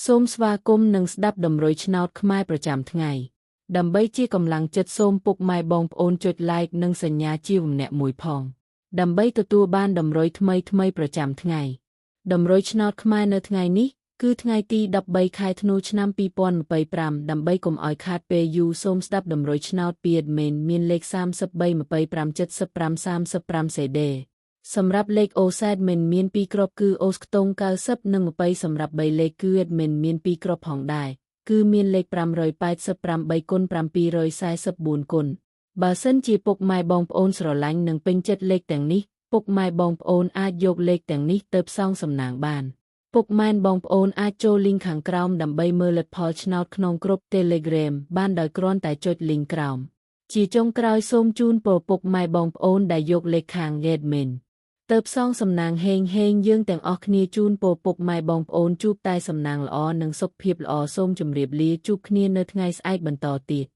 សូមស្វាគមន៍និងស្ដាប់តម្រុយឆ្នោតខ្មែរប្រចាំថ្ងៃដើម្បីជាកម្លាំងចិត្តសូមពុកម៉ែបងប្អូនចុច Like និងសញ្ញាជាវម្នាក់មួយផង ដើម្បីទទួលបានតម្រុយថ្មីៗប្រចាំថ្ងៃតម្រុយឆ្នោតខ្មែរនៅថ្ងៃនេះគឺថ្ងៃទី13ខែធ្នូឆ្នាំ2025ដើម្បីកុំឲ្យខាតពេលយូរសូមស្ដាប់តម្រុយឆ្នោតពី admin មានលេខ33 25 75 35 CD សម្រាប់លេខ OS admin មាន2គ្រាប់គឺ OS ខ្ទង់90និង20សម្រាប់3លេខគឺ admin មាន2គ្រាប់ផងដែរគឺមានលេខ588គុណ744គុណបើសិនជាពុកម៉ែបងប្អូនស្រឡាញ់និងពេញចិត្តលេខទាំងនេះពុកម៉ែបងប្អូនអាចយកលេខទាំងនេះទៅផ្សងសំណាងបាន ពុកម៉ែនបងប្អូនអាចចូល link ខាងក្រោមដើម្បីមើលលទ្ធផលឆ្នោតក្នុងក្រុម Telegram បានដោយគ្រាន់តែចុច link ក្រោមជាចុងក្រោយសូមជូនពរពុកម៉ែបងប្អូនដែលយកលេខខាង admin ទៅផ្សងសំណាងហេងហេងយើងទាំងអស់គ្នាជូនពរពុកម៉ែបងប្អូនជួបតែសំណាងល្អនិងសុខភាពល្អសូមជម្រាបលាជួបគ្នានៅថ្ងៃស្អែកបន្តទៀត។